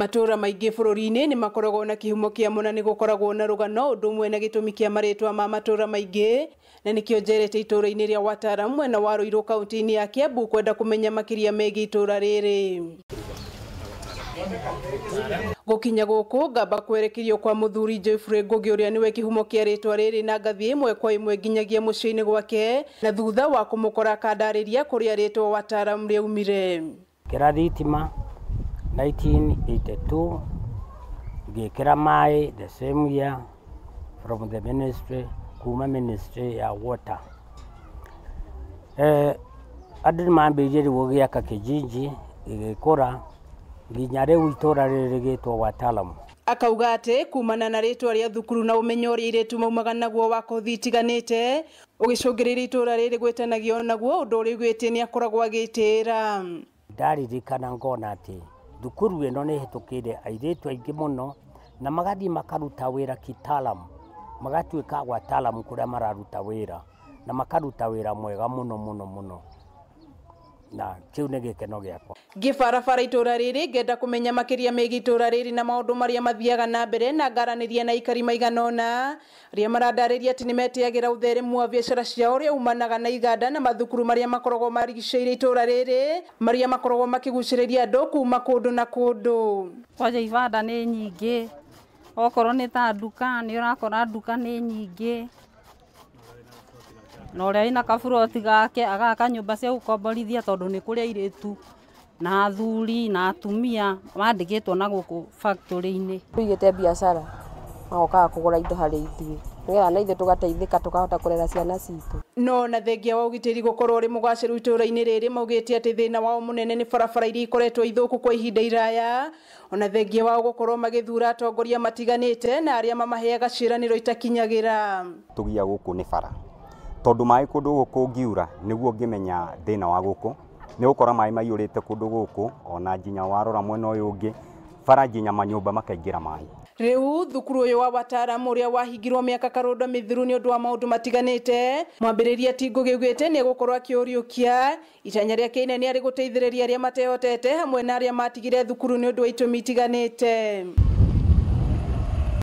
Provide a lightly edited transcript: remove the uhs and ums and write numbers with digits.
Matũra maingĩ bũrũri-inĩ nĩ makoragwo na kĩhumo kĩamo na nĩ gũkoragwo na rũgano ũndũ ũmwe na gĩtũmi kĩa marĩtwa ma matũra maingĩ, na nĩkĩo njerete itũra-inĩ rĩa Watalam mwena wa Ruiru kaunti-inĩ ya Kiambu kwenda kũmenya makĩria megiĩ itũra rĩrĩ. Gũkinya gũkũ ngamba kwerekerio kwa mũthuri Geoffrey Ngugi ũrĩa nĩwe kĩhumo kĩa rĩtwa rĩrĩ na ngathiĩ ĩmwe kwa ĩmwe nginyagia mũciĩ-inĩ gwake, na thutha wa kũmũkora akandarĩria kũrĩa rĩtwa Watalam rĩaumire. Kĩra thitima 1982, ngĩkĩra maĩ the same year from the ministry, kuma ministry ya water. Andũ nĩ mambĩrĩirie rĩu gũgĩaka kijiji gĩgĩkũra nginya rĩu itũra rĩrĩ rĩgĩtwo Watalam. Akauga atĩ kumana na rĩtwa rĩa thukuru na ũmenyo ũrĩa airĩtu maumaga naguo wa kothi itiganĩte ũgĩcũngĩrĩria itũra rĩrĩ gwĩtanagio naguo, ũndũ ũrĩa augĩte nĩ akoragwo agĩtĩĩra. Ndaririkana ngona atĩ thukuru ĩno nĩ ĩhĩtũkĩire airĩtu aingĩ mũno na magathiĩ makaruta wĩra kitaalamu, magatuĩka wataalamu kũrĩa mararuta wĩra na makaruta wĩra mwega mũno mũno mũno, na kĩu nĩ gĩkeno gĩakwa. Ngĩbarabara itũra rĩrĩ ngenda kũmenya makĩria megiĩ itũra rĩrĩ na maũndũ marĩa mathiaga na mbere, na ngaranĩria na aikari maigana ũna arĩa marandarĩria atĩ nĩmetĩagĩra ũtheremu wa biacara ciao ũrĩa umanaga na iganda na mathukuru marĩa makoragwo marigicĩirie itũra rĩrĩ, marĩa makoragwo makĩgucĩrĩria andũ kuma kũndũ na kũndũ. Kwanja ibanda nĩ nyingĩ, okorwo nĩ ta nduka nĩ ũrakora nduka nĩ nyingĩ, na ũrĩa wĩna kaburoti gake agaka nyũmba cia gũkomborithia tondũ nĩ kũrĩ airĩtu na athuri na atumia mandĩkĩtwo na gũkũ factory-inĩ. Tũigĩte biacara magokaga kũgũra indo harĩ ithuĩ nĩgetha na ithuĩ tũgateithĩka tũkahota kũrera ciana citũ. No na thengia wa ũgitĩri gũkorwo ũrĩ mũgacĩru itũra-inĩ rĩrĩ, maugĩte atĩ thĩna wao mũnene nĩ barabara iria ikoretwo ithũku kwa ihinda iraya, ona thengia wao gũkorwo magĩthura atongoria matiganĩte na arĩa mamaheaga ciĩranĩro itakinyagĩra. Tũgia gũkũ nĩ bara, tondũ maĩ kũndũ gũkũ ngiura nĩguo ngĩmenya thĩna wa gũkũ, nĩ gũkora maĩ maiyũrĩte kũndũ gũkũ, ona nginya warora mwena ũyũ ũngĩ bara nginya manyũmba makaingĩra maĩ. Rĩu thukuru ũyũ wa Watalam ũrĩa wahingirwo mĩaka karũndo mĩthiru nĩ ũndũ wa maũndũ matiganĩte, mwambĩrĩria ti Ngugi augĩte nĩ egũkorwo akĩũriũkia itanya rĩake inene arĩ gũteithĩrĩria arĩa matehotete hamwe na arĩa matigire thukuru nĩ ũndũ wa itũmi itiganĩte.